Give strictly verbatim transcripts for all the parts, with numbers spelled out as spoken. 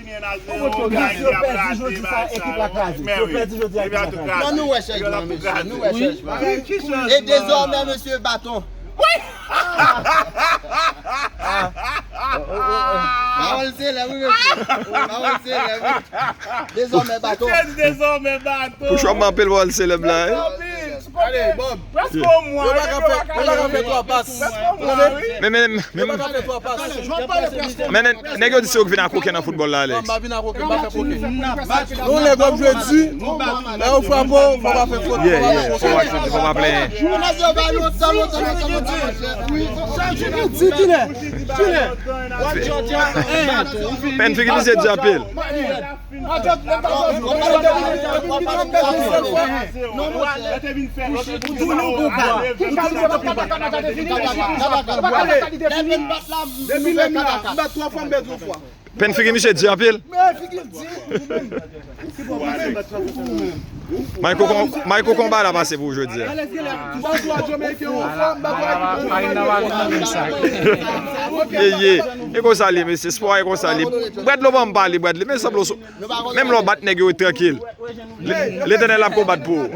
fini en a zewo, Gaël ap rate bagay sa yo. Men wi, depi an tou kraze. Non, nou wè chanjman, mesye. Nou wè chanjman. E dezòmè, mesye, baton. Pawòl selèb, wi, mesye. Pawòl selèb, wi. Dezòmè, baton. Dezòmè, baton. Pou chòm anpil, pawòl selèb la, wi. Prèske yon mwa. Yo pa ka fè, yo pa ka fè twa pas. Men, men, men, men nèg yo di se yo k vin ak koken nan foutbòl la, Alex. Non, nèg w ap jwe di, lè yo frape w, fò w pa fè fòt, fò w pa fè fòt. Fò w pa plenyen. Pèn figi misye di anpil. Pèn figi misye di anpil. Mayko, kon- Mayko, konba la pase pou ou jodi a. Ye, ye. E konsa li, mesye, spò e konsa li. Bradley, ban m pale, Bradley, men sanble w sou- Menm lè w bat nèg yo, ret trankil. Letènèl ap konbat pou ou.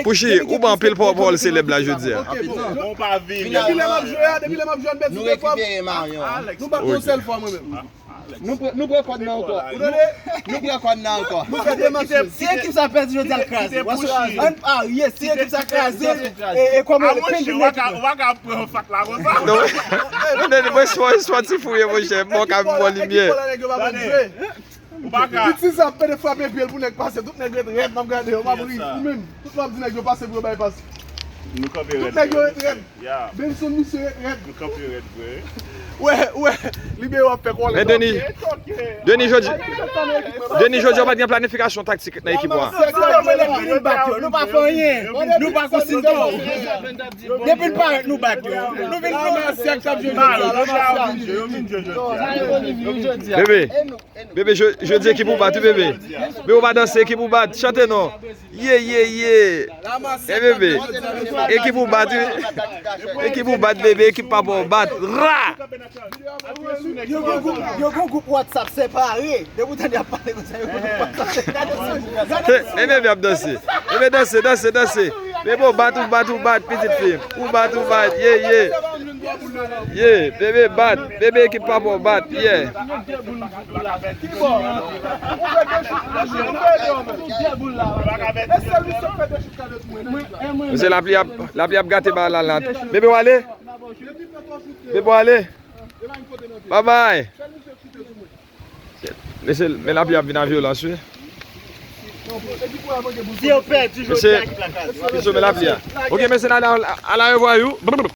Pouchi, ou ban anpil pawòl selèb la jodi a. Depi lè m ap jwe a, depi lè m ap jwe, m pèdi de fwa. Nou bat yon sèl fwa, mwen menm. Nou pran- nou pran kòd nan ankò. Nou pran kòd nan ankò. Nou fè de match. Si ekip sa pèdi jodi a, l kraze. Ann parye, si ekip sa kraze, e, e kòman l pèdi nèg yo. Ou pa ka pran fat la konsa. Non, mwen, mwen, espò, espò ti fouye, monchè. Mwen ka vin bò limyè. Ou pa ka. Piti sa ap pede frape pye l pou nèg pase, tout nèg ret rèd, m ap gade yo, m ap ri, ou menm. Tout m ap di nèg yo pase pou yo bay pas. Nou kanpe rèd. Tout nèg yo ret rèd. Benson, misye ret rèd. Nou kanpe rèd vre. Wè, wè, libere w ap fè kòlè. Men Denis, Denis jodi, Denis jodi, yo pa t gen planifikasyon taktik nan ekip ou a. Nou pa fè anyen. Nou pa konsiltan. Depi n parèt, nou bat yo. Nou vin kòmanse ak sa jodi a. Bebe, Bebe, je- jodi ekip ou bat, wi, Bebe. Bebe, ou pa danse, ekip ou bat. Chante non. Ye, ye, ye. E Bebe, ekip ou bat, wi. Ekip ou bat, Bebe, ekip papa w bat. Ra! Yo gon gwoup, yo gon gwoup WhatsApp separe. Depi w tande y ap pale konsa, yo gon gwoup WhatsApp separe. E Bebe ap danse. Bebe danse, danse, danse. Bebe, ou bat, ou bat, ou bat, pitit fi m. Ou bat, ou bat, ye, ye. Ye, Bebe bat, Bebe ekip papa w bat, ye. Mesye, lapli ap, lapli ap gate bagay la, la. Bebe, w ale? Bebe, w ale? Babay. Mesye, men lapli ap vin a vyolans, wi. Si yo pèdi jodi a, ekip la kraze. Mesye, men lapli a. Ok, mesye, ala, ala revwa, you.